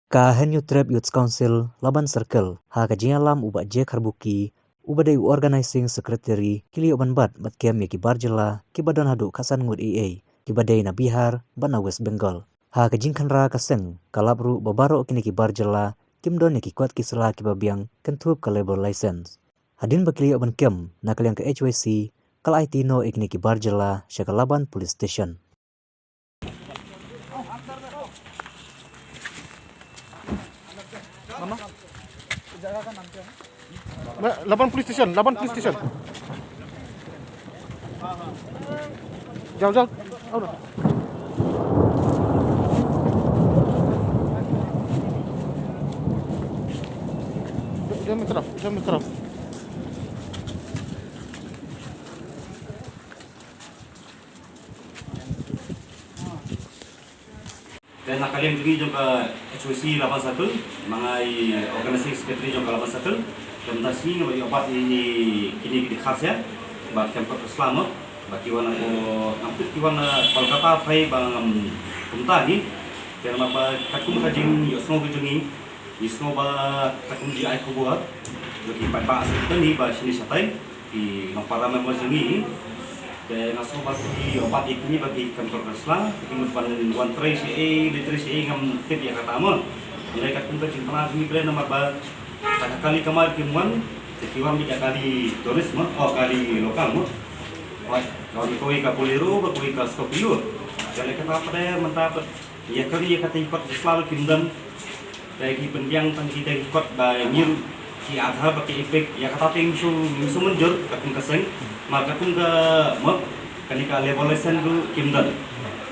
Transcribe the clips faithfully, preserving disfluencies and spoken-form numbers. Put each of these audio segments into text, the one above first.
Ka Hynñiewtrep Youth Council Laban Circle, ha ka jingïalam u Bah J Kharbuki, uba dei u Organizing Secretary, ki la ïoh ban bat bad kem ïa ki bar jylla kiba don haduh khatsan ngut ei ei, kiba dei na Bihar bad na West Bengal. Ha ka jingkhynra ka seng ka lap ruh ba baroh kine ki bar jylla kim don ïa ki kot ki sla kiba biang kynthup ka labour license. Hadien ba ki la ïoh ban kem, na ka liang ka H Y C ka la aiti noh ïa kine ki bar jylla sha ka Laban Police Station. Laban Police Station, Laban Police Station. Jauh, jauh. Jauh, jauh, jauh. Te na ka liang jong ngi jong ka H Y C Laban Circle, ma nga i Organizing Secretary jong ka Laban Circle, te mynta sngi nga ba ïoh bat ïa kine ki dkhar sha, bad kem kot ka sla mo, bad ki wan ko ngam tip ki wan na Kolkata phai ba ngam kumta hi, te namar ba katkum ka jingïohsngew ka jong ngi, ngi sngew ba katkum ji ai khubor, ba ki paidbah sa ki tani ba shini shatai, ki nongpara member jong ngi. Te nga sngew ba ki ïoh bat ïa kine ba ki kam kor ka sla, ki mut ban wan trei shaei, leit trei shaei ngam tip ïa kata mo. Hynrei katkum ka jingpynah jong ngi pyrshah namar ba ka kali kamar kim wan, te ki wan beit ïa kali tourist mo, oh kali local mo. Wan, wan kawei ka Bolero, ba kawei ka Scorpio. Te lei kata pat mynta pat ïa kari ïa kata ki kot ki sla ruh kim don. Te ki pynbiang tang kita ki kot ba ngi ruh ki Aadhaar ba ki EPIC, ïa kata te ngim shu, ngim shu mynjur katkum ka seng. Namar katkum ka mo, kane ka labour license ruh kim don.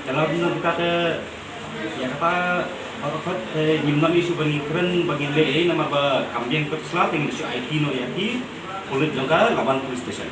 Te lada kim don kita te ïa kata baroh kot te ngim don issue ba ngi kren ba ngi leh ei namar ba kam biang kot sla te ngin shu aiti noh ïa ki pulit jong ka Laban Police Station.